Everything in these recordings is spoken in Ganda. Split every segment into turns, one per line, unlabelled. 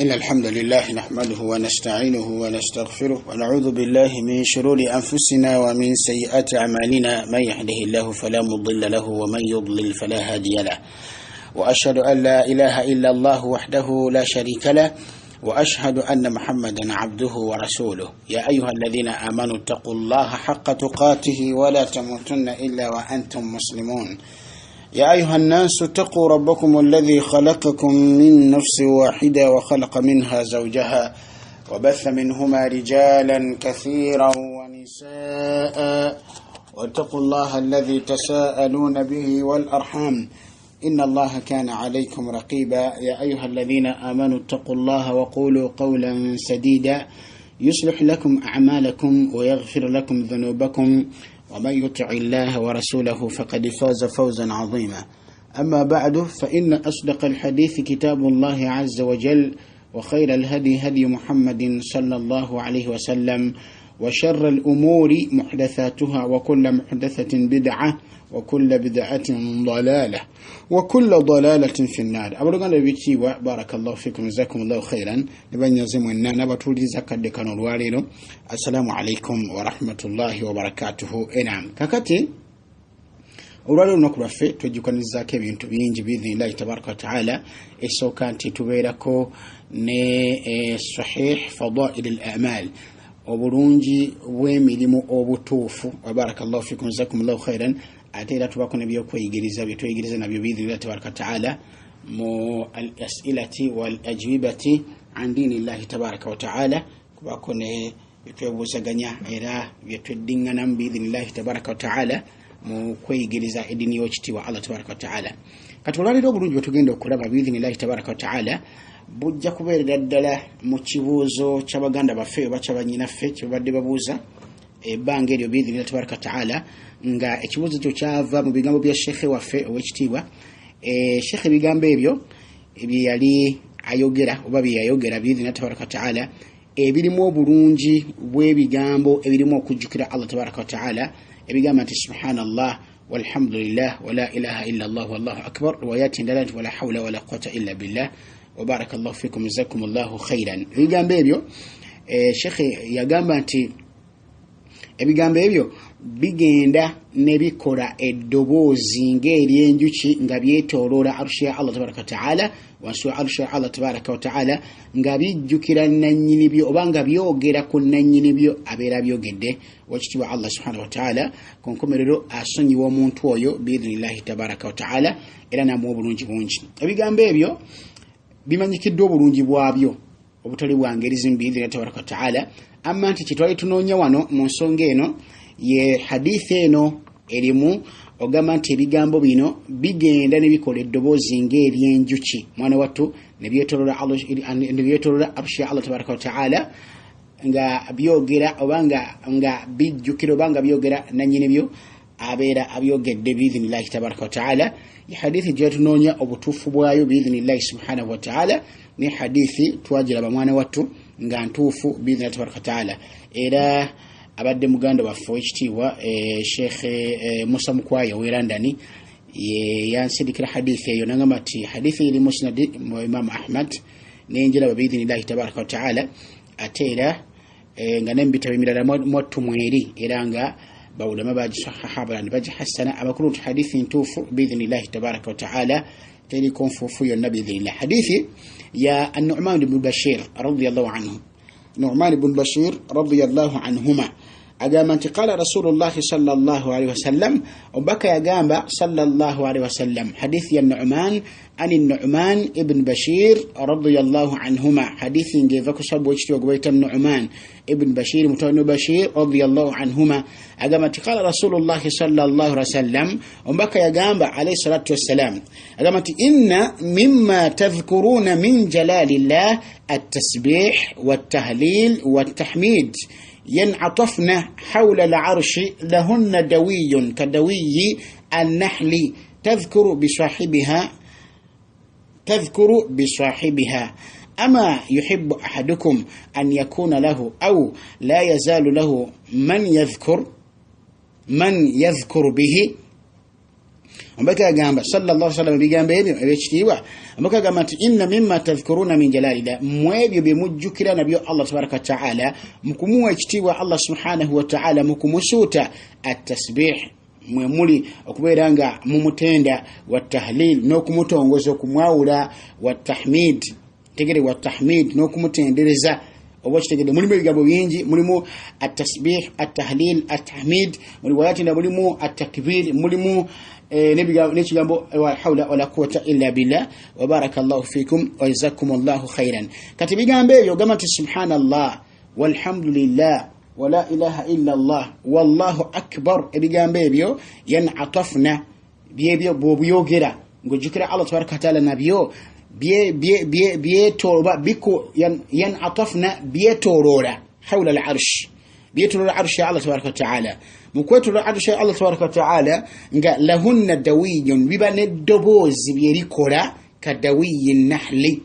إن الحمد لله نحمده ونستعينه ونستغفره ونعوذ بالله من شرور أنفسنا ومن سيئات أعمالنا، من يهده الله فلا مضل له ومن يضلل فلا هادي له، وأشهد أن لا إله إلا الله وحده لا شريك له، وأشهد أن محمدا عبده ورسوله. يا أيها الذين آمنوا اتقوا الله حق تقاته ولا تموتن إلا وأنتم مسلمون. يا أيها الناس اتقوا ربكم الذي خلقكم من نفس واحدة وخلق منها زوجها وبث منهما رجالا كثيرا ونساء، واتقوا الله الذي تساءلون به والأرحام إن الله كان عليكم رقيبا. يا أيها الذين آمنوا اتقوا الله وقولوا قولا سديدا يصلح لكم أعمالكم ويغفر لكم ذنوبكم، ومن يطع الله ورسوله فقد فاز فوزا عظيما. أما بعد، فإن أصدق الحديث كتاب الله عز وجل، وخير الهدي هدي محمد صلى الله عليه وسلم، وشر الأمور محدثاتها، وكل محدثة بدعة، وكل بدعة ضلالة، وكل ضلالة في النار. Abooluganda b'ebitiibwa, barakallahu fikum, jazakumullahu khairan. Ne bannyaze mwenna n'abatuwuliriza kadde kano olwaleero, assalamu alaikum warahmatullahi wabarakatuhu. Enam kakati olwaleero olunaku lwaffe twejjukanizaako ebintu bingi biidhinillahi tabaraka wataala. Esooka nti tubeerako ne sahih fadail al amal, obulungi bw'emirimu obutuufu. Barakallahu fikum, jazakumullahu khairan. Ate era tubako nebyokweyigiriza byetweyigiriza nabyo biidhinillahi tabaraka wataala mu al asilati wal ajwibati an dinillahi tabaraka wataala, kubako ne byetwebuuzaganya era byetweddiŋŋanamu biidhinillahi tabaraka wataala mu kweyigiriza eddiini y'okitiibwa Allah tabaraka wataala. Kati olwaleero obulungi bwetugenda okulaba biidhinillahi tabaraka wataala bujja kubeerera ddala mu kibuuzo ky'abaganda baffe oba kyabanyinaffe kyebabadde babuuza ebbanga eryo biidhinillahi tabaraka wataala, nga ekibuuzo ekyo kyava mu bigambo bya shekhe waffe ow'ekitiibwa. Shekhe ebigambo ebyo bye yali ayogera oba bye yayogera biidhinillahi tabaraka wataala ebirimu obulungi bw'ebigambo ebirimu okujjukira Allah tabaraka wataala, ebigamba nti subhanallah walhamdulillah wala ilaha illa Allah wallahu akbar, riwayati endala nti wala hawla wala quwwata illa billah, wa barakallahu fikum jazakumullahu khairan. Ebigambo ebyo shekhe yagamba nti ebigambo ebyo bigenda ne bikola eddoboozi ng'eryenjuki nga byetooloola arushi ya Allah tabaraka wataala, wansi wa arushi ya Allah tabaraka wataala, nga bijjukira nannyini byo oba nga byogera ku nannyini byo abeera byogedde wakitiibwa Allah subhanahu wataala. Ku nkomerero asonyiwa omuntu oyo biidhinillahi tabaraka wataala era n'amuwa obulungi bungi. Ebigambo ebyo bimanyikiddwa obulungi bwabyo obutali bwa ngeri zimu biidhinillahi tabaraka wataala. Amma nti kyetwali tunoonya wano mu nsonga eno ye hadithi eno erimu ogamba nti ebigambo bino bigenda ne bikola eddoboozi ng'eryenjuki mwana wattu ne byetoolola arushi ya Allah tabaraka wataala nga byogera oba nga bijjukira oba nga byogera nannyini byo abeera abyogedde biidhinillahi tabaraka wataala. Ye hadithi gyetunoonya obutuufu bwayo biidhinillahi subhanahu wataala, ne hadithi twagiraba mwana wattu nga ntuufu biidhinillahi tabaraka wataala. Era abadde muganda waffe owekitiibwa Sheikh Musa Mukwaya ow'e London yansindikira hadithi eyo nagamba nti hadithi eri musnadi mu Imam Ahmad nenjiraba biidhinillahi tabaraka wataala. Ate era nga n'ebitabo emirala mwattu mweri era nga bawulama bagisahaha abalala ne bagihassana, abakulu nti hadithi ntuufu biidhinillahi tabaraka wataala, teriko nfuufu yonna biidhinillah. Hadithi ya An-Nu'man ibn Bashir radiyallahu anhu, Nu'man ibn Bashir radiyallahu anhuma agamba nti qala Rasulullahi sallallahu alaihi wasallam, omubaka yagamba sallallahu alaihi wasallam. Hadithi ya Nu'man ani Nu'man ibn Bashir radiyallahu anhuma, hadithi ng'eva ku sabu w'ekitiibwa gwe bayita Nu'man ibn Bashir mutabani wa Bashir radiyallahu anhuma agamba nti qala Rasulullahi sallallahu alaihi wasallam, omubaka yagamba alayhi salatu wassalam agamba nti inna mimma tadhkuruna min jalalillah at-tasbih wat-tahlil wat-tahmid ينعطفن حول العرش لهن دوي كدوي النحل تذكر بصاحبها أما يحب أحدكم أن يكون له أو لا يزال له من يذكر به. Omubaka yagamba sallallahu alaihi wasallam ebigambo ebyo ebyekitiibwa, omubaka agamba nti inna mimma tadhkuruna min jalalillah, mu ebyo bye mujjukira nabyo Allah tabaraka wataala mu kumuwa ekitiibwa Allah subhanahu wataala mu kumusuuta atasbih, mwe muli okubeera nga mumutenda, watahlil, n'okumutongoza okumwawula, watahmid, tegere watahmid, n'okumutendereza. Oba kitegedde, mulimu ebigambo bingi, mulimu atasbih, atahlil, atahmid, muliwayati na mulimu atakbir, mulimu n'ekigambo wala hawla wala quwwata illa billah. Wa barakallahu fikum wa jazakumullahu khairan. Kati ebigambo ebyo gamba nti subhanallah walhamdulillah wala ilaha illa Allah wallahu akbar, ebigambo ebyo yanatafna, byebyo bw'obyogera ng'ojjukira Allah tabaraka wataala nabyo yanatafna, byetooloola hawla al arsh, byetooloola arshi ya Allah tabaraka wataala. Mu kwetoloola arshi ya Allah tabaraka wataala nga lahunna dawiyun, biba n'eddoboozi byerikola ka dawiyi nahli,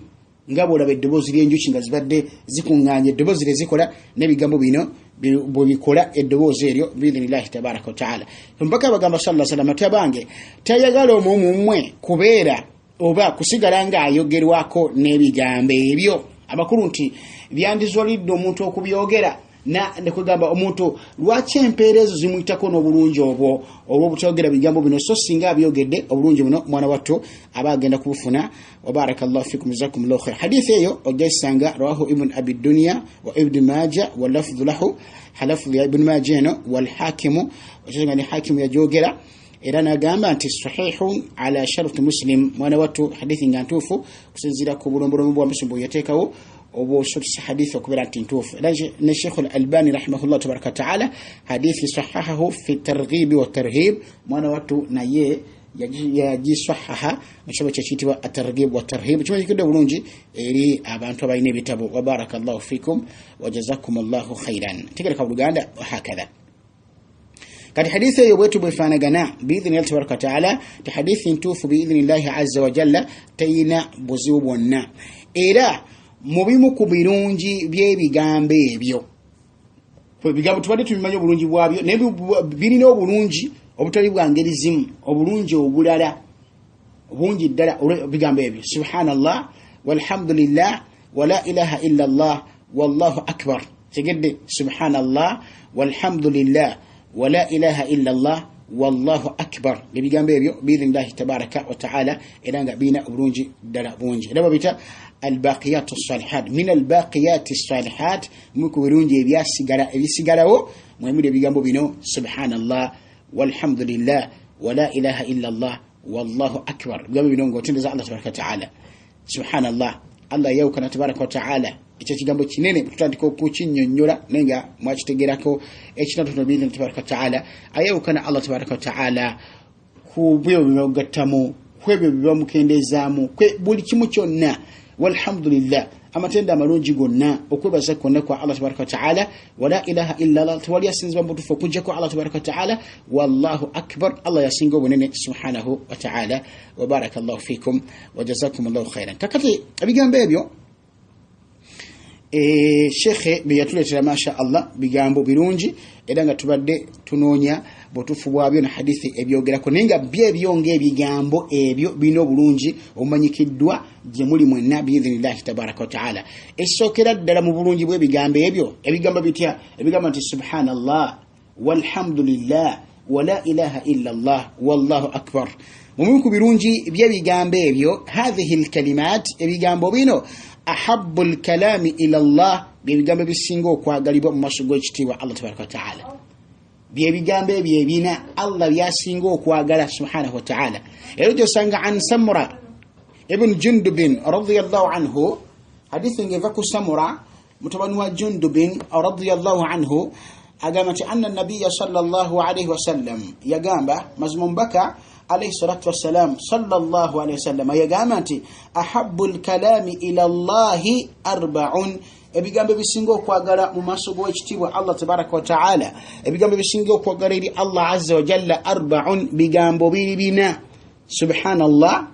nga bw'olaba eddoboozi ly'enjuki nga zibadde zikuŋŋaanya, eddoboozi lye zikola n'ebigambo bino bwe bikola eddoboozi eryo biidhinillahi tabaraka wataala. Mpaka bagamba sallallahu alaihi wasallam tabange tayagala omwo mmwe kubeera oba kusigala ng'ayogerwako n'ebigambo ebyo. Amakulu nti byandizwalidde omuntu okubyogera nekugamba omuntu lwaki empeera ezo zimuyitako n'obulungi obwo olw'obutayogera bigambo bino, so singa abyogedde obulungi buno mwana wattu aba agenda kubufuna. Wa barakallahu fikum jazakumullahu khair. Hadithi eyo ojja rawahu Ibn Abi Dunya wa Ibn Majah wa lafdhu lahu, halafdhu ya Ibn Majah eno wal Hakimu, okisanga ni Hakimu yajogera era n'agamba nti sahihun ala sharti Muslim. Mwana wattu hadithi nga ntuufu kusinziira ku bulombolombo bwa Muslim bwe yateekawo obusobosa hadithi okubeera nti ntuufu. Era ne Sheikh al-Albani rahimahullah tabaraka wataala hadithi sahahahu fi targhibi wa tarhib, mwana wattu naye yagisahaha mu kitabo kye kiyitibwa atarghib wa tarhib, kimanyikidde bulungi eri abantu abalina ebitabo. Wa barakallahu fikum wa jazakumullahu khairan. Tegereka buluganda hakadha. Kati hadithi eyo bwetu bwefaanagana biidhinillahi tabaraka wataala, ti hadithi ntuufu biidhinillahi azza wa jalla, teyina buzibu bwonna. Era mu bimu ku birungi by'ebigambo ebyo, ebigambo tubadde tubimanyi obulungi bwabyo, naye birina obulungi obutali bwa ngeri zimu, obulungi obulala bungi ddala olw'ebigambo ebyo subhanallah walhamdulillah wala ilaha illa Allah wallahu akbar. Tegedde subhanallah walhamdulillah wala ilaha illa Allah wallahu akbar, ebigambo ebyo biidhinillahi tabaraka wataala, era nga birina obulungi ddala bungi. Era babiyita albaqiyatu salihat, min albaqiyati salihat, muku birungi ebyasigala ebisigalawo mwemuli ebigambo bino subhanallah walhamdulillah wala ilaha illa Allah wallahu akbar. Ebigambo bino ng'otendeza Allah tabaraka wataala. Subhanallah, Allah yawukana tabaraka wataala, ekyo kigambo kinene tutandika okukinnyonnyola naye nga mwakitegerako ekitonotono biidhini tabaraka wataala. Ayawukana Allah tabaraka wataala ku byo byebamugattamu, ku ebyo byebamukendeezaamu, buli kimu kyonna. Walhamdulillah, amatendo amalungi gonna, okwebaza kwonna kwa Allah tabaraka wataala. Wala ilaha illa Allah, tewali asinzibwa mu butuufu okuggyako Allah tabaraka wataala. Wallahu akbar, Allah yasinga obunene subhanahu wataala. Wa barakallahu fikum wa jazakumullahu khairan. Kakati ebigambo ebyo shekhe bye yatuleetera masha Allah bigambo birungi, era nga tubadde tunoonya butuufu bwabyo na hadithi ebyogerako, naye nga byo ebyo ng'ebigambo ebyo birina obulungi obumanyikiddwa gye muli mwenna biidhinillahi tabaraka wataala. Ekisookera ddala mu bulungi bw'ebigambo ebyo, ebigambo bitya? Ebigambo nti subhanallah walhamdulillah wala ilaha illa Allah wallahu akbar. Mubimu ku birungi by'ebigambo ebyo, hadhihi lkalimat, ebigambo bino ahabbu lkalami ila Allah, byebigambo ebisinga okwagalibwa mu maaso g'ekitiibwa Allah tabaraka wataala. Byebigambo ebyo ebina Allah byasinga okwagala subhanahu wataala. Era gyosanga an Samura ibn Jundubin radiyallahu anhu, hadithi ng'eva ku Samura mutabani wa Jundubin radiyallahu anhu, agamba nti anna nabiya sallallahu alaihi wasallam yagamba, mazima omubaka alayhi salatu wassalam sallallahu alaihi wasallam yagamba nti ahabbu lkalami ila Allahi arba'un, ebigambo ebisinga okwagala mu maaso g'ekitiibwa Allah tabaraka wataala, ebigambo ebisinga okwagala eri Allah azza wa jalla arba'un, bigambo biri bina: subhanallah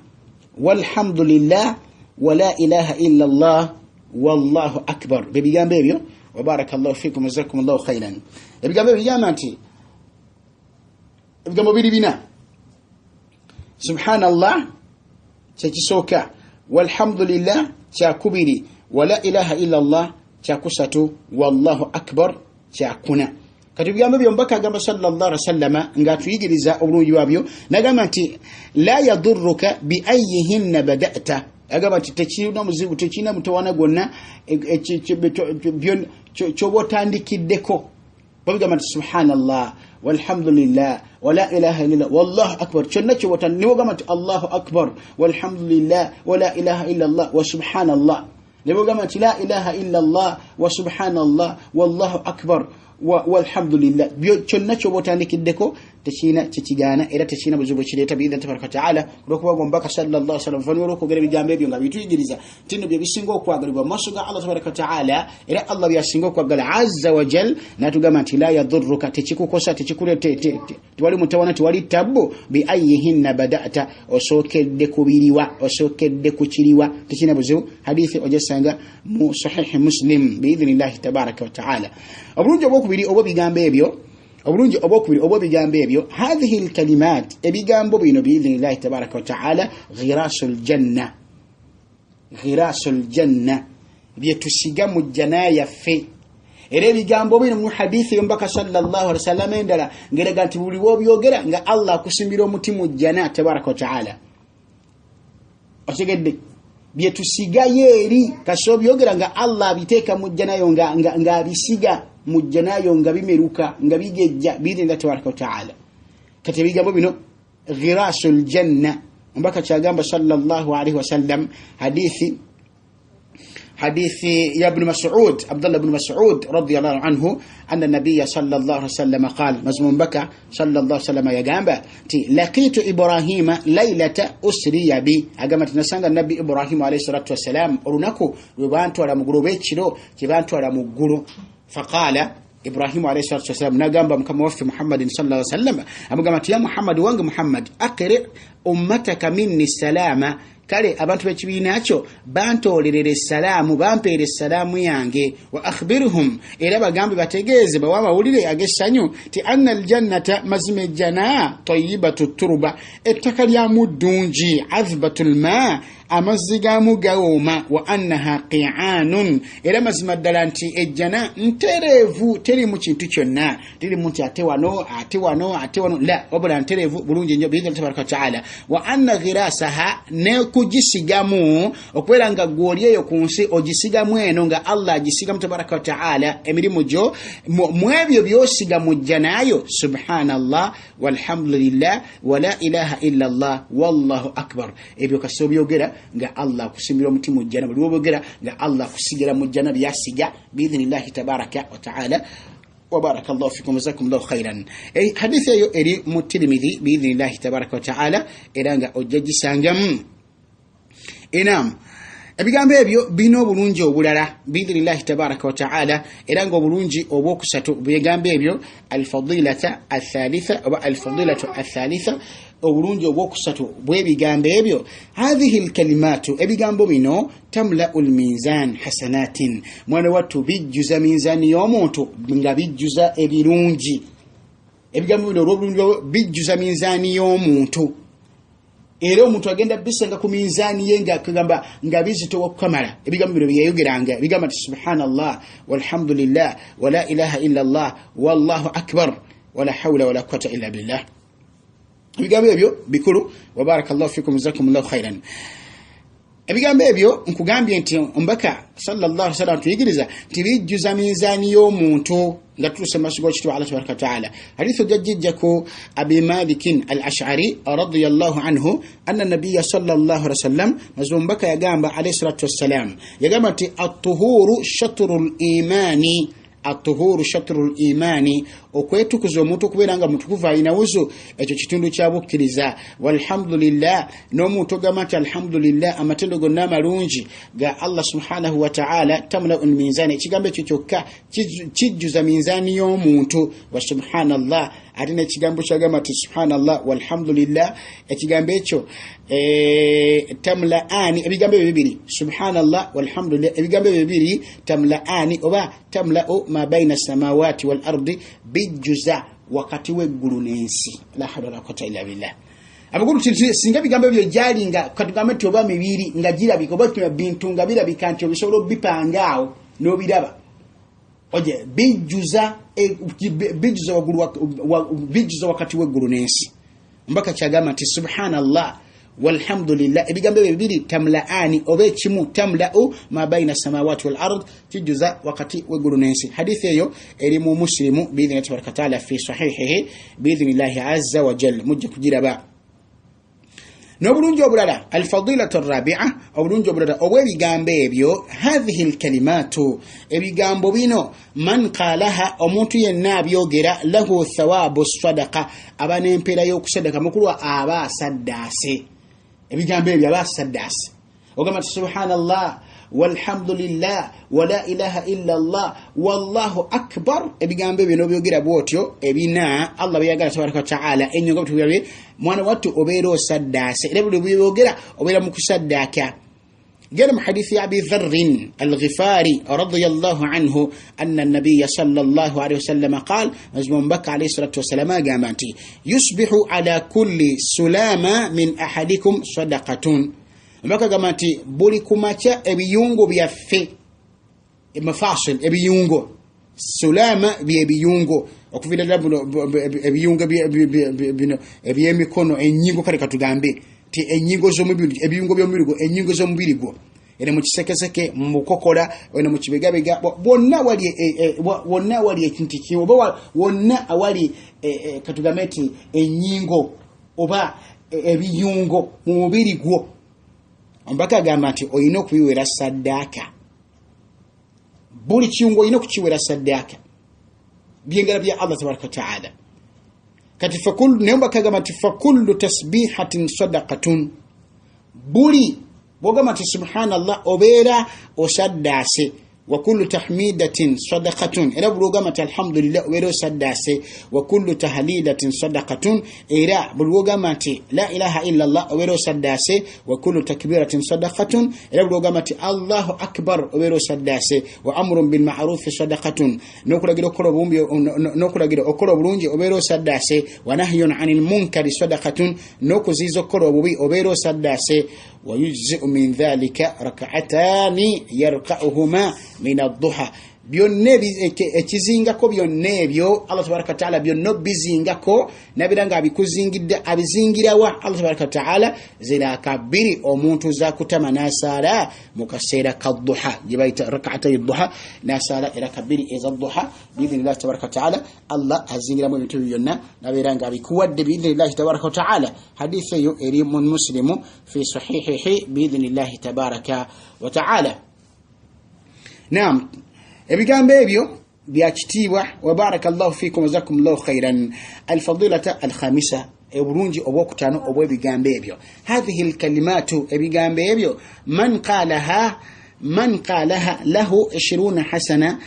walhamdulillah wala ilaha illa Allah wallahu akbar. Byebigambo ebyo. Wa barakallahu fikum jazakumullahu khairan. Ebigambo ebyo bigamba nti ebigambo biri bina. Subhanallah kyekisooka, walhamdulillah kyakubiri, wala ilaha illa Allah kyakusatu, wallahu akbar kyakuna. Kati ebigambo ebyo omubaka agamba sallallahu alaihi wasallama ng'atuyigiriza obulungi bwabyo, nagamba nti la yadurruka bi ayihinna bada'ta, agamba nti tekirina muzibu, tekirina mutawaana gwonna kyoba otandikiddeko. Babigamba nti subhanallah walhamdulillah wala ilaha illallah wallahu akbar, kyonna kyoba niwogamba nti Allahu akbar walhamdulillah wala ilaha illallah wa subhanallah, niwogamba nti la ilaha illallah wa subhanallah wallahu akbar walhamdulillah, kyonna kyoba otandikiddeko tekirina kyekigaana era tekirina buzibu kireeta biidhni tabaraka wataala. Olwokuba omubaka sallallahu alaihi wasallam oluvannyuma olw'okwogera ebigambo ebyo nga bituyigiriza nti nno bye bisinga okwagalibwa mu maaso ga Allah tabaraka wataala, era Allah byasinga okwagala azza wa jal, n'atugamba nti la yadurruka, tekikukosa, tekikuleete, tewali mutawana, tewali tabbu, bi ayihinna bada'ta, osookedde ku biriwa, osookedde ku kiriwa, tekirina buzibu. Hadithi ogisanga mu sahihi Muslim biidhnillahi tabaraka wataala. Obulungi obwokubiri obw'ebigambo ebyo, obulungi obwokubiri obw'ebigambo ebyo, hadhihi lkalimat, ebigambo bino biidhnillahi tabaraka wataala, ghirasu ljanna, ghirasu ljanna, byetusiga mu jjana yaffe. Era ebigambo bino mu hadithi y'omubaka sallallahu alaihi wasallam endala ngeraga nti buli lw'obyogera nga Allah akusimbira omuti mu jjana tabaraka wataala. Otegedde byetusigayo eri kasi obyogera nga Allah abiteeka mu jjanayo, ng'abisiga mu jjanayo, nga bimeruka, nga bigejja biidhnillahi tabaraka wataala. Kati ebigambo bino ghirasu ljanna, omubaka kyagamba sallallahu alaihi wasallam, hadithi ya Ibn Mas'ud, Abdullah ibn Mas'ud radiyallahu anhu, anna nabiyya sallallahu alaihi wasallam qala, mazmu mbaka sallallahu alaihi wasallam yagamba nti laqitu Ibrahima laylata usriya bi, agamba nti nasanga nabbi Ibrahim alayhi salatu wassalam olunaku lwe bantwala mu ggulu, oba ekiro kye bantwala mu ggulu. Faqala Ibrahim alayhi salatu wassalam, nagamba mukama waffe Muhammadin sallallahu alaihi wasallam, amugamba nti ya Muhammad, wange Muhammad, aqri ummataka minni salama, kale abantu b'ekibiina kyo bantoolerera essalaamu, bampeera essalaamu yange, wa akhbirhum, era bagambe bategeeze, bawe amawulire ag'essanyu ti anna aljannata, mazima ejjana, tayibatu turuba, ettaka lyamu ddungi, azbatu lma, amazzi gaamu gawooma, wa annaha qi'anun, era mazima ddala nti ejjana ntereevu, terimu kintu kyonna, terimu nti ate wano ate wano ate wano, la, wabula ntereevu bulungi nnyo biidhnillahi tabaraka wataala. Wa anna ghirasaha, nekugisigamu okubeera nga gw'oli eyo ku nsi ogisigamu eno nga Allah agisigamu tabaraka wataala emirimu gyo mu ebyo by'osiga mu jjanayo, subhanallah walhamdulillah wala ilaha illa Allah wallahu akbar. Ebyo kasi obyogera nga Allah akusimbira omuti mu jjana, buli lw'obyogera nga Allah akusigira mu jjana byasiga biidhnillahi tabaraka wataala. Wabaraka llahu fikum, jazakumullahu khairan. Hadithi eyo eri mu Tirmidhi biidhnillahi tabaraka wataala, era nga ojja gisangamu. Enam, ebigambo ebyo birina obulungi obulala biidhnillahi tabaraka wataala, era nga obulungi obwokusatu byegambo ebyo alfadilata athalitha oba alfadilatu athalitha, obulungi obwokusatu bw'ebigambo ebyo, hadhihi lkalimatu, ebigambo bino tamlau lminzan hasanatin, mwana wattu bijjuza minzaani y'omuntu nga bijjuza ebirungi. Ebigambo bino olw'obulungi bijjuza minzaani y'omuntu, era omuntu agenda bisenga ku minzaani ye nga kugamba nga bizitowa okukamala. Ebigambo bino byeyayogeranga, ebigamba nti subhanallah walhamdulillah wala ilaha illa Allah wallahu akbar wala hawla wala quwwata illa billah. Ebigambo ebyo bikulu. Wabarakallahu fikum, jazakumullahu khairan. Ebigambo ebyo nkugambye nti omubaka sallallahu alaihi wasallam tuyigiriza nti bijjuza minzaani y'omuntu nga tutuuse mu maaso g'ekitiibwa Allah tabaraka wataala. Hadithi ojja Abi Malikin al-Ash'ari radiyallahu anhu, anna nabiyya sallallahu alaihi wasallam, mazima omubaka yagamba alayhi salatu wassalam, yagamba nti atuhuru shatrul imani, atuhuru shatrul imani, okwetukuza omuntu okubeera nga mutukuvu alina wuzu, ekyo kitundu kya bukkiriza. Walhamdulillah, n'omuntu ogamba nti alhamdulillah, amatendo gonna amalungi ga Allah subhanahu wataala, tamlau lminzaani, ekigambo ekyo kyokka kijjuza minzaani y'omuntu. Wa subhanallah, ate n'ekigambo kyagamba nti subhanallah walhamdulillah, ekigambo ekyo tamlaani, ebigambo ebyo bibiri subhanallah walhamdulillah, ebigambo ebyo bibiri tamlaani oba tamlau ma baina samawati wal ardi, bijjuza wakati w'eggulu n'ensi. La hawla wala quwwata illa billah. Abakulu singa ebigambo ebyo gyali nga katugambe nti oba mibiri nga girabika oba bintu nga birabika nti obisobola obipanga awo n'obiraba, oje bijjuza bijjuza waggulu, bijjuza wakati w'eggulu n'ensi. Mbaka kyagamba nti subhanallah walhamdulillah, ebigambo ebyo bibiri tamlaani oba ekimu tamlau ma baina samawati wal ard, kijjuza wakati w'eggulu n'ensi. Hadithi eyo eri mu Muslimu biidhnillahi tabaraka wataala fi sahihihi biidhnillahi azza wa jal, mujja kugiraba. N'obulungi obulala, alfadilatu arabia, obulungi obulala obw'ebigambo ebyo, hathihi lkalimatu, ebigambo bino, man qalaha, omuntu yenna abyogera, lahu thawabu sadaka, aba n'empeera y'okusadaka. Mukulu aba asaddaase ebigambo ebyo, aba asaddaase. Ogamba nti subhanallah walhamdulillah wala ilaha illa llah wallahu akbar, ebigambo ebyo nobyogera bwotyo ebina Allah byeyagala tabaraka wataala enyo nga bwetubirabye, mwana wattu obeera osaddaase, era buli byogera obeera mu kusaddaaka. Genda mu hadithi ya Abi Dharrin Alghifari radiyallahu anhu anna nabiya sallallahu alaihi wasallam qal, mazima omubaka alaihi salatu wassalam agamba nti yusbihu ala kulli sulama min ahadikum sadaqatun. Omubaka agamba nti buli kumakya ebiyungo byaffe, mafasil, ebiyungo, sulama byebiyungo, okuviira ddala buno ebiyungo bino ebyemikono, enyingo, kale katugambe ti enyingo z'omubiri, ebiyungo by'omubiri gwo, enyingo z'omubiri gwo, ene mu kisekeseke, mu bukokola, ene mu kibegabega, wonna wali wonna wali ekintu kimu oba wonna awali katugambe nti enyingo oba ebiyungo mu mubiri gwo, omubaka agamba nti olina okubiwera saddaaka. Buli kiyungo olina okukiwera saddaaka, byengala bya Allah tabaraka wataala. Kati naye omubaka agamba nti fakullu tasbihatin sadaqatun, buli bwogamba nti subhanallah obeera osaddaase, wa kullu tahmidatin sadaqatun, era buli ogamba nti alhamdulillah obeera osaddaase, wa kullu tahlilatin sadaqatun, era buli wogamba nti la ilaha illa llah obeera osaddaase, wa kullu takbiratin sadaqatun, era buli ogamba nti allahu akbar obeera osaddaase, wa amrun bilmarufi sadaqatun, n'okulagira okukola obulungi, n'okulagira okukola obulungi obeera osaddaase, wa nahyun anil munkari sadaqatun, n'okuziyiza okukola obubi obeera osaddaase, wa yujziu min dhalika rak'atani yarkauhuma min adduha. Byonna ekizingako byonna ebyo Allah tabaraka wataala byonna obizingako nabira nga abikuzingidde. Abizingirawa Allah tabaraka wataala? Ziraka bbiri omuntu zakutama n'asaala mu kaseera ka duha, gye bayita rakaatai duha, n'asaala eraka bbiri eza duha biidhinillahi tabaraka wataala, Allah azingiramu ebintu ebyo byonna nabeera nga abikuwadde biidhinillahi tabaraka wataala. Hadithi eyo eri mu Muslimu fi sahihihi biidhinillahi tabaraka wataala. Naam, ebigambo ebyo bya kitiibwa. Wa baraka llahu fikum wazakum llahu khairan. Alfadilata alkhamisa, obulungi obwokutaano obw'ebigambo ebyo, hathihi lkalimatu, ebigambo ebyo, man qalaha, man qalaha lahu 20 hasana,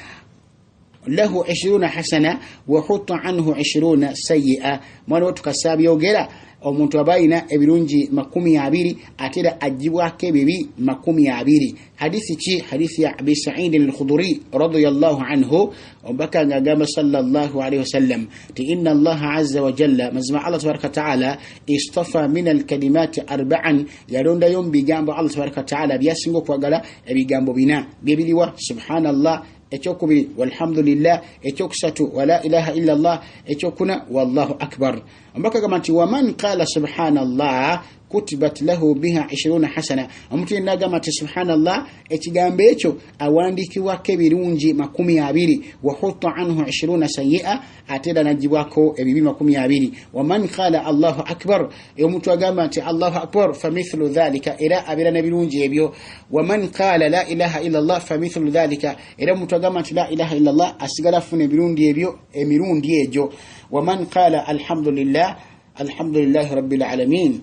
lahu 20 hasana wa hutta anhu 20 sayia. Mwana we tukasabyogera omuntu aba alina ebirungi 20, ate era agibwako ebibi 20. Hadithi ki? Hadithi ya Abi Saidin Alkhuduri radiyallahu anhu, omubaka nga agamba sallallahu alaihi wasallam ti inna allaha azza wa jalla, mazima Allah tabaraka wataala, istafa min alkalimati arbaan, yalondayo mu bigambo Allah tabaraka wataala byasinga okwagala ebigambo bina. Byebiriwa? Subhanallah, ekyokubiri walhamdulillah, ekyokusatu wala ilaha illa llah, ekyokuna wallahu akbar. Omubaka agamba nti waman qala subhanallah kutibat lahu biha 20 hasana, omuntu yenna agamba nti subhanallah, ekigambo ekyo awandiikibwako ebirungi 20, wa hutta anhu 20 sayia, ate era nagibwako ebibi 20. Waman qala allahu akbar, omuntu agamba nti allahu akbar, famithlu dhalika, era abeera n'ebirungi ebyo. Waman qala la ilaha illa llah famithlu dhalika, era omuntu agamba nti la ilaha illa llah asigala afuna ebirungi ebyo emirundi egyo. Waman qala alhamdulillah, alhamdulillahi rabbil alamin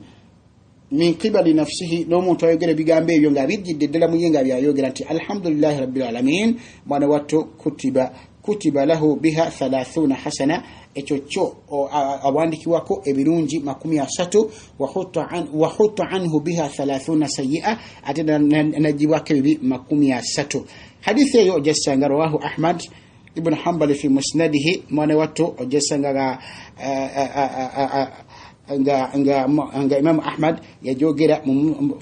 min qibali nafsihi, n'omuntu ayogera ebigambo ebyo nga bijjidde ddala muye nga byayogera nti alhamdulillahi rabbil alamin, mwana wattu kutiba lahu biha 30 hasana, ekyo kyo awandikiwako ebirungi 30, wa hutta anhu biha 30 sayia, ate nagibwako ebibi 30. Hadithi eyo ojasanga rawahu Ahmad ibn Hanbali fi musnadihi. Mwana wattu ojasanga nga Nga Imamu Ahmad yajogera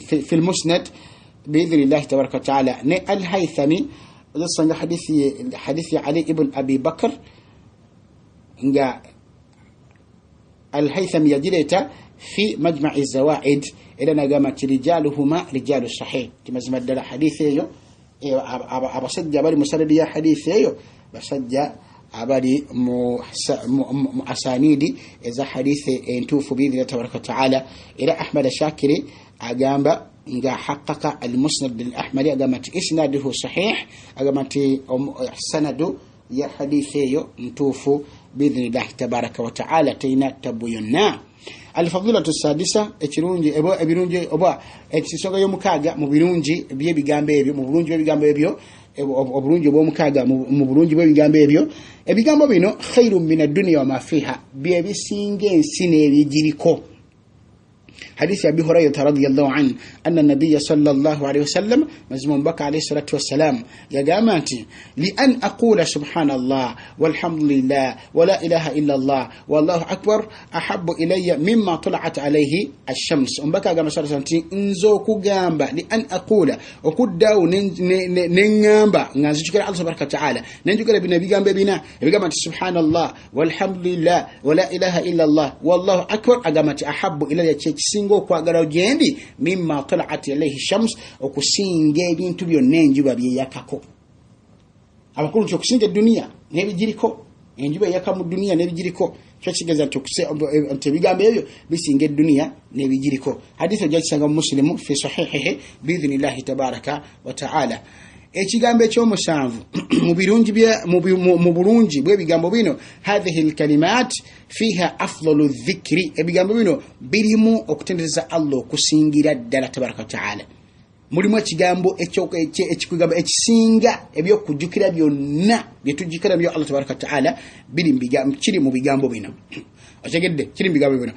fi lmusnad biidhnillahi tabaraka wataala. Ne Alhaithami ozasanga hadithi ya Ali ibn Abi Bakr, nga Alhaithami yagireeta fi Majmai Zawaid, era nagamba nti rijaluhuma rijalu sahih, timazima ddala hadithi eyo abasajja abali mu sanadi ya hadithi eyo basajja abali mu asanidi eza hadithi entuufu biidhnillahi tabaraka wataala. Era Ahmad Shakiri agamba nga haqqaqa Almusnad Alahmadi, agamba nti isnaduhu sahih, agamba nti sanadu ya hadithi eyo ntuufu biidhnillahi tabaraka wataala, terina tabu yonna. Alfadilatu sadisa, ekirungi ebirungi oba ekisonga y'omukaaga mu birungi by'ebigambo ebyo, mu bulungi bw'ebigambo ebyo, obulungi obw'omukaaga mu bulungi bw'ebigambo ebyo, ebigambo bino khairu min adduniya wama fiha, byebisinga ensi n'ebigiriko. Hadithi Abi Hurairata radiallahu anhu anna nabiya sallallahu alaihi wasallam, mazima omubaka alaihi salatu wassalam yagamba nti li an aqula subhanallah walhamdulillah wala ilaha illa Allah wallahu akbar ahabu ilaya mimma talaat alaihi ashams. Omubaka agamba sa nti nze okugamba li an aqula, okuddaawo neŋŋamba nga nzijukira Allah tabaraka wataala, nenjukira bino ebigambo ebina ebigamba nti subhanallah walhamdulillah wala ilaha illa Allah wallahu akbar, agamba nti ahabu ilaya, kyekisinga okwagala gyendi, mimma talaat alaihi shams, okusinga ebintu byonna enjuba byeyakako. Abakulu nti okusinga eduniya n'ebigiriko, enjuba eyaka mu duniya n'ebigiriko, kyo kitegeeza nti ebigambo ebyo bisinga eduniya n'ebigiriko. Hadithi ojja kisanga mu Musilimu fi sahihihi biidhnillahi tabaraka wataala. Ekigambo ekyomusanvu mu bulungi bw'ebigambo bino, hathihi lkalimat fiha afdalu dhikri, ebigambo bino birimu okutendereza Allah okusingira ddala tabaraka wataala. Mulimu ekigambo ekikugambo ekisinga ebyokujjukira byonna byetujjukira byo Allah tabaraka wataala, kiri mu bigambo bino. Otegedde? Kiri mu bigambo bino.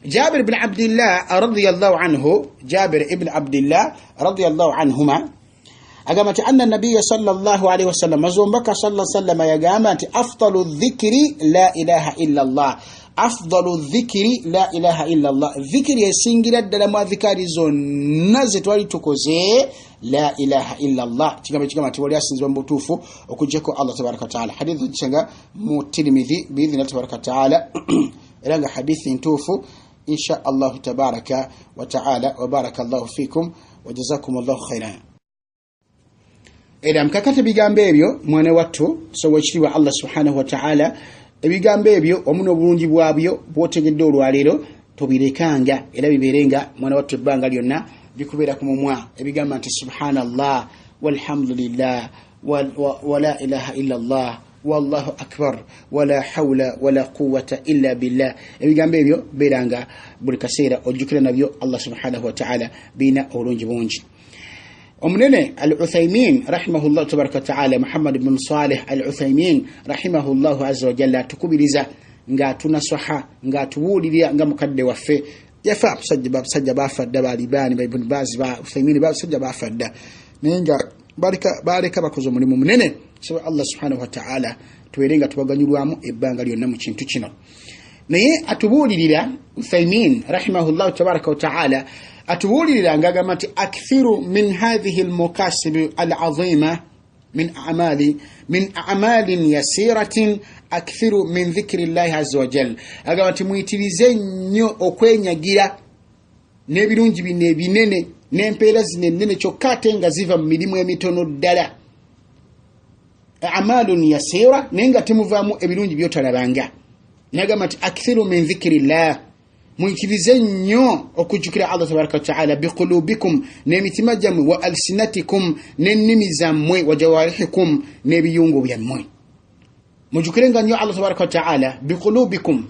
Jabir ibn Abdillah radiyallahu anhu, Jabir ibn Abdillah radiyallahu anhuma agamba nti anna nabiya sallallahu alaihi wasallam, mazombaka sallallahu sallam yagamba nti afdalu dhikri la ilaha illa Allah, afdalu dhikri la ilaha illa Allah, dhikri esingira ddala mu adhikari zonna ze twali tukoze la ilaha illa Allah. Kigambo ekigamba nti wali asinzibwa mu butuufu okuggyako Allah tabaraka wataala. Hadithi ogisanga mu Tirmidhi biidhnillahi tabaraka wataala, era nga hadithi ntuufu insha allahu tabaraka wataala. Wabaraka llahu fikum wajazakum llahu khairan. Era mukakati ebigambo ebyo mwana wattu sowa ekitiibwa Allah subhanahu wataala, ebigambo ebyo wamu n'obulungi bwabyo bwotegedde olwaleero tobirekanga, era bibeerenga mwana wattu ebbanga lyonna bikubeera ku mumwa, ebigamba nti subhanallah walhamdulillah wala ilaha illa Allah wallahu akbar wala hawla wala quwwata illa billah. Ebigambo ebyo beeranga buli kaseera ojjukira nabyo Allah subhanahu wataala, birina obulungi bungi. Omunene Al-Uthaymin rahimahullah tabaraka wataala, Muhammad ibn Salih Al-Uthaymin rahimahullahu azza wajalla, atukubiriza ng'atunasaha ng'atubuulirira nga mukadde waffe yafa. Abasajja bafa dda, ba Libani, ba Ibn Baz, ba Uthaymin, basajja bafa dda, naye nga baleka bakoze omulimu munene. Saba Allah subhanahu wataala tubeere nga tubaganyulwamu ebbanga lyonna mu kintu kino. Naye atubuulirira Uthaymin rahimahullahu tabaraka wataala, atubuulirira ng'agamba nti akthiru min hathihi almukasibi alazima min amali min amalin yasiratin akthiru min dhikri llahi azza wajal. Agamba nti muyitirize nnyo okwenyagira n'ebirungi bino ebinene n'empeera zino ennene, kyokka ate nga ziva mu mirimu emitono ddala, amalun yasira, naye nga temuvaamu ebirungi byotalabanga. Nagamba nti akthiru min dhikri llah, muyitirize nnyo okujjukira Allah tabaraka wataala, biqulubikum, n'emitima gyammwe, wa alsinatikum, n'ennimi zammwe, wa jawarihikum, n'ebiyungu byammwe. Mujjukirenga nnyo Allah tabaraka wataala biqulubikum,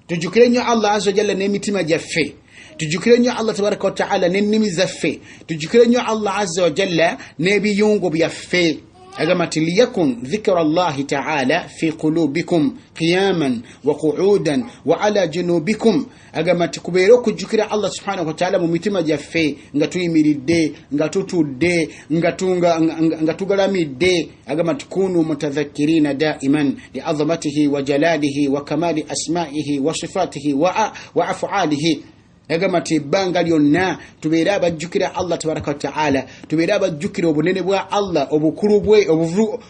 tujjukire nnyo Allah azza wajalla n'emitima gyaffe, tujjukire nnyo Allah tabaraka wataala n'ennimi zaffe, tujjukire nnyo Allah azza wajalla n'ebiyungu byaffe. Agamba nti liyakun dhikra llahi taala fi qulubikum qiyaman wa qu'udan wa ala junubikum. Agamba nti kubeere okujjukira Allah subhanahu wataala mu mitima gyaffe nga tuyimiridde, nga tutudde, nga tugalamidde. Agamba nti kunu mutadhakkirina daiman liazamatihi wa jalalihi wa kamali asmaihi wa sifatihi wa afualihi. Agamba nti ebbanga lyonna tubeere abajjukira Allah tabaraka wataala, tubeere abajjukira obunene bwa Allah, obukulu bwe,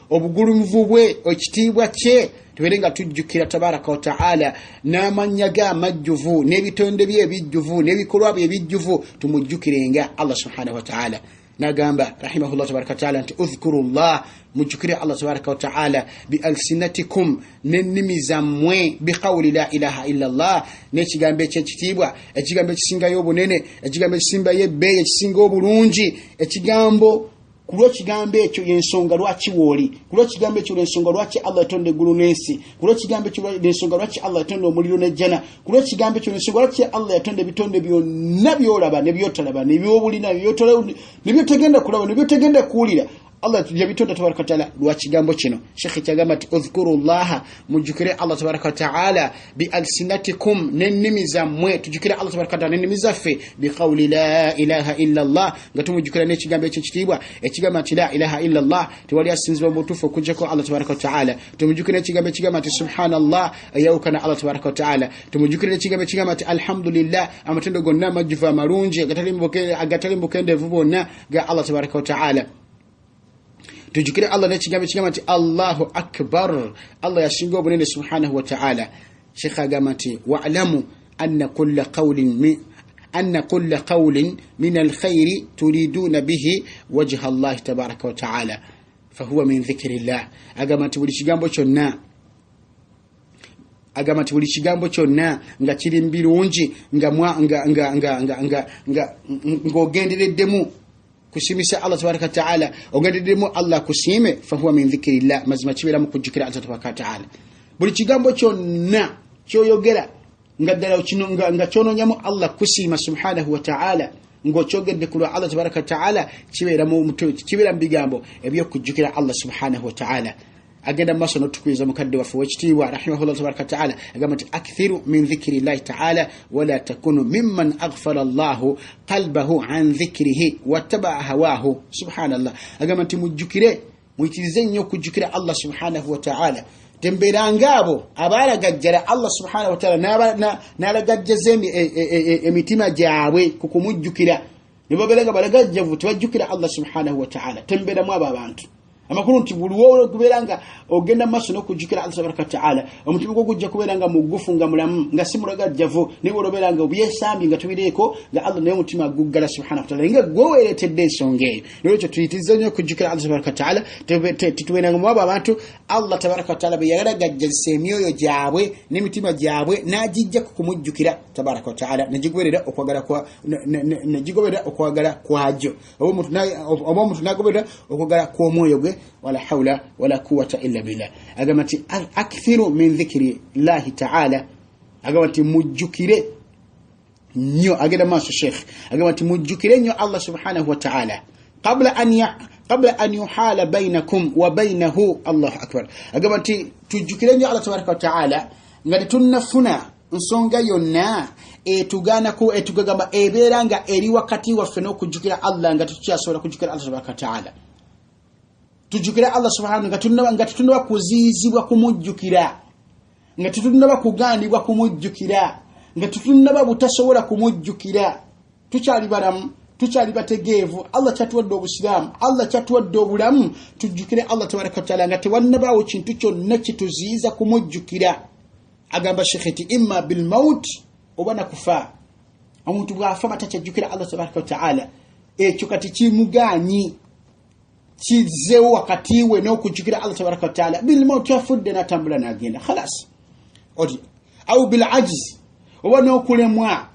obugulumivu bwe, ekitiibwa kye, tubeere nga tujjukira tabaraka wataala n'amannya ge amajjuvu n'ebitonde bye ebijjuvu n'ebikolwa bye ebijjuvu, tumujjukirenga Allah subhanahu wataala. Nagamba rahimahullah tabaraka wataala nti udhkuru llah, mujjukire Allah tabaraka wataala bi alsinatikum, n'ennimi zammwe, biqawuli la ilaha illa llah, n'ekigambo ekyekitiibwa, ekigambo ekisingayo obunene, ekigambo ekisimbayo ebbeeyi, ekisinga obulungi, ekigambo ku lw'ekigambo ekyo y'ensonga lwaki wooli, ku lw'ekigambo ekyo lw'ensonga lwaki Allah yatonda eggulu n'ensi, ku lw'ekigambo ekyo lw'ensonga lwaki Allah yatonda omuliro n'ejjana, ku lw'ekigambo ekyo lw'ensonga lwaki Allah yatonda ebitonde byonna by'olaba ne by'otalaba, ne by'obulina, ne by'otagenda kulaba, ne by'otagenda kuwulira. Allah yabitonda tabaraka wataala lwa kigambo kino. Shekhe kyagamba nti udhkuru llaha, mujjukire Allah tabaraka wataala bi alsinatikum, n'ennimi zammwe, tujjukire Allah tabaraka wataala n'ennimi zaffe, biqawuli la ilaha illa llah, nga tumujjukira n'ekigambo ekyekitiibwa ekigamba nti la ilaha illa llah, tewali asinzibwa mu butuufu okuggyako Allah tabaraka wataala. Tumujjukire n'ekigambo ekigamba nti subhanallah, eyawukana Allah tabaraka wataala. Tumujjukire n'ekigambo ekigamba nti alhamdulillah, amatendo gonna amajjuvu amalungi agatali mu bukendeevu bwonna ga Allah tabaraka wataala. Tujjukire Allah n'ekigambo ekigamba nti Allahu akbar, Allah yasinga obunene subhanahu wa ta'ala. Sheikh agamba nti wa'lamu anna kulla qawlin min alkhairi turiduna bihi wajha Allahi tabaraka wa ta'ala fahuwa min dhikrillah. Agamba nti buli kigambo kyonna, agamba nti buli kigambo kyonna nga kiri mu birungi, ng'ogendereddemu kusimisa Allah tabaraka wataala, ogendereddemu Allah kusiime, fahuwa min dhikrillah, mazima kibeera mu kujjukira Allah tabaraka wataala. Buli kigambo kyonna kyoyogera nga ddala nga kyononyamu Allah kusiima subhanahu wa ta'ala, ng'okyogedde ku lwa Allah tabaraka wataala, kibeera mu bigambo ebyokujjukira Allah subhanahu wa ta'ala. Agenda mu maaso n'otukuyiza mukadde waffe ow'ekitiibwa rahimahullah tabaraka wataala, agamba nti akthiru min dhikri llahi taala wala takunu mimman aghfala llahu qalbahu an dhikrihi wattabaa hawaahu. Subhanallah. Agamba nti mujjukire, muyitirize nnyo okujjukira Allah subhanahu wa ta'ala. Tembeeranga abo abaalagajjala Allah subhanahu wa ta'ala n'alagajjaza emitima gyabwe ku kumujjukira, ne babeera nga balagajjavu tebajjukira Allah subhanahu wa ta'ala. Tembeeramu abo abantu. Amakulu nti buli lw'okubeera nga ogenda maaso n'okujjukira Allah tabaraka wataala, omutima gwo gujja kubeera nga mugufu, nga mulamu, nga si mulagajjavu, naye bw'obeera nga obyesambye nga tobireeko, nga Allah naye omutima guggala subhanahu wataala, nga gwe weereetedde ensonga eyo. Nolwekyo tuyitirize nnyo okujjukira Allah tabaraka wataala, tetubeeranga mu abo abantu Allah tabaraka wataala be yalagajjazisa emyoyo gyabwe n'emitima gyabwe n'agijja ku kumujjukira tabaraka wataala, negigoberera okwagala kwagyo, oba omuntu n'agoberera okwagala kw'omwoyo gwe. Wala hawla wala quwwata illa billah. Agamba nti akthiru min dhikri llahi taala, agamba nti mujjukire nnyo. Agenda maaso Sheikh agamba nti mujjukire nnyo Allah subhanahu wa ta'ala qabla an yuhala bainakum wa bainahu. Allahu akbar. Agamba nti tujjukire nnyo Allah tabaraka wa ta'ala nga tetunnafuna nsonga yonna etugaanako, etugagamba ebeera nga eri wakati waffe n'okujjukira Allah, nga tetukyasobola kujjukira Allah tabaraka wa ta'ala. Tujjukire Allah subhanahu nga tetunnaba kuziyizibwa kumujjukira, nga tetunnaba kugaanibwa kumujjukira, nga tetunnaba butasobola kumujjukira. Tukyali balamu, tukyali bategeevu, Allah kyatuwadde obusiraamu, Allah kyatuwadde obulamu, tujjukire Allah tabaraka wataala nga tewannabaawo kintu kyonna kituziyiza kumujjukira. Agamba Shekhe nti imma bilmaut, oba nakufa. Omuntu bw'afa batakyajjukira Allah tabaraka wataala, ekyo kati kimugaanyi, kizzeewo wakati we n'okujjukira Allah tabaraka wataala. Bilmaut, afudde n'atambula n'agenda, khalas. Oti au bilajzi, oba n'okulemwa,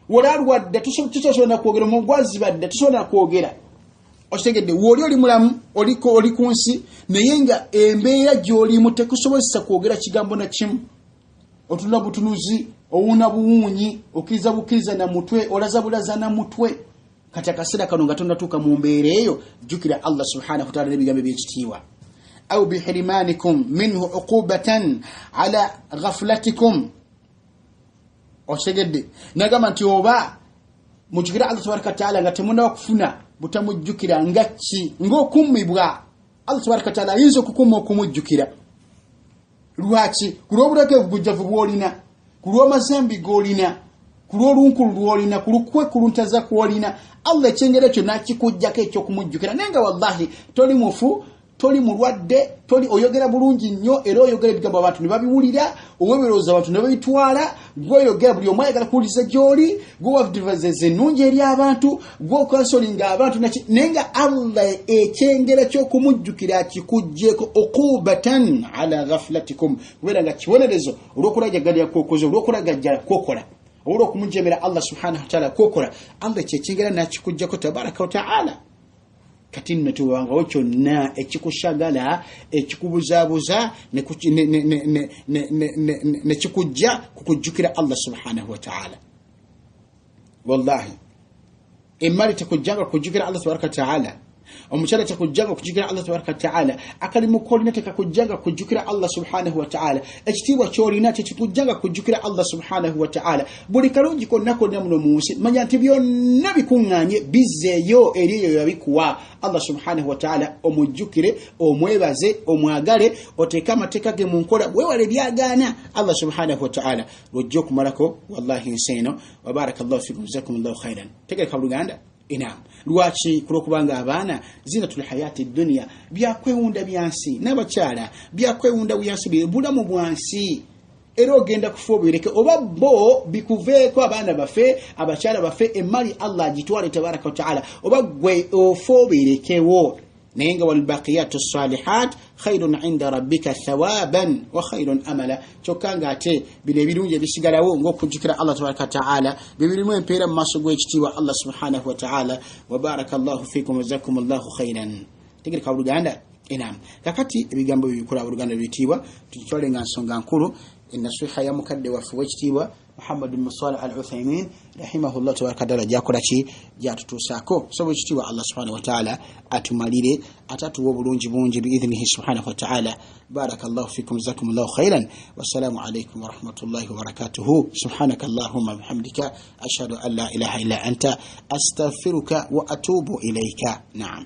wolalwadde tusobola nakwogera, omugwazibadde tusobola nakwogera. Okitegedde, wooli oli mulamu, oli ku nsi, naye nga embeera gy'olimu tekusobozesa kwogera kigambo na kimu. Otunula butunuzi, owuuna buwuunyi, okkiriza bukkiriza na mutwe, olaza bulaza na mutwe. Kati akaseera kano nga tonnatuuka mu mbeera eyo, jjukira Allah subhanahu wataala n'ebigambo ebyekitiibwa. Au bihirimanikum minhu uqubatan ala ghaflatikum. Okitegedde? Nagamba nti oba mujjukire Allah tabaraka wataala nga temunaba kufuna butamujjukira, nga ki? Ng'okummibwa. Allah tabaraka wataala ayinza okukuma okumujjukira. Lwaki? Ku lw'obulagajjavu bw'olina, ku lw'amazambi g'olina, ku lw'olunkulu lw'olina, ku lukwekuluntaza kw'olina, Allah ekyengera ekyo n'akikugjako ekyokumujjukira. Naye nga wallahi toli mufu, toli mulwadde, toli, oyogera bulungi nnyo, era oyogera ebigambo abantu ne babiwulira, ow'ebirowoozo abantu ne babitwala, gweoyogera buli omu ayagala kuwuliriza gy'oli, gwewadivazeza ennungi eri abantu, gwokansolinga abantu, naye nga Allah ekyengera ky'okumujjukira akikugyeko uqubatan ala ghaflatikum, kubeera nga kibonerezo olw'okulagajalira kwokoze, olw'okulagajjala kwokola, olw'okumujemera Allah subhanahu wataala kwokola, Allah kyekyengera n'akikugjako tabaraka wataala. Kati nno tewabangawo kyonna ekikushagala, ekikubuzaabuza, nekikujja kukujjukira Allah subhanahu wataala. Wallahi emmali tekujjanga kukujjukira Allah tabaraka wataala, omukyala tekujjanga kukujjukira Allah tabaraka wataala, akalimu kolina tekakujjanga kukujjukira Allah subhanahu wataala, ekitiibwa kyolina tekikujjanga kukujjukira Allah subhanahu wataala. Buli kalungi konna konna muno mu nsi, manya nti byonna bikuŋŋaanye bizzeeyo eri eyo yabikuwa Allah subhanahu wataala. Omujjukire, omwebaze, omwagale, oteeke amateeka ge mu nkola, weewale byagaana Allah subhanahu wataala, lwojja okumalako wallahi nsi eno. Wabaraka llahu fikum, jazakum llahu khairan. Tegereka buluganda? Inam. Lwaki? Kulwokubanga abaana zinatul hayati dunia, byakwewunda byansi, n'abakyala byakwewunda byansi, bulamu bwansi, era ogenda kufa obireke oba bo bikuveeko. Abaana baffe, abakyala baffe, emmali Allah agitwale tabaraka wataala, oba gwe ofa obirekewo. Naye nga walbaqiyatu salihat khairun inda rabbika thawaban wa khairun amala. Kyokka nga ate bino ebirungi ebisigalawo ngaokujjukira Allah tabaraka wataala bibirimu empeera mu maaso gw'ekitiibwa Allah subhanahu wataala. Wabaraka llahu fikum, wajazakum llahu khairan. Tegereka buluganda? Enam. Kakati ebigambo bibikola buluganda biyitiibwa, tukitwale nga nsonga nkulu, enasiha ya mukadde waffe w'ekitiibwa Muhammad bin Salih al Uthaymin rahimahullah tabaraka taala gyakola ki, gyatutuusaako. Soba ekitiibwa Allah subhanahu wataala atumalire ate atuwa obulungi bungi biidhnihi subhanahu wataala. Baraka llahu fikum, jazakum llahu khairan, wassalamu alaikum warahmatullahi wabarakatuhu. Subhanaka allahumma bihamdika, ashhadu an la ilaha illa anta, astaghfiruka wa atubu ilaika. Naam.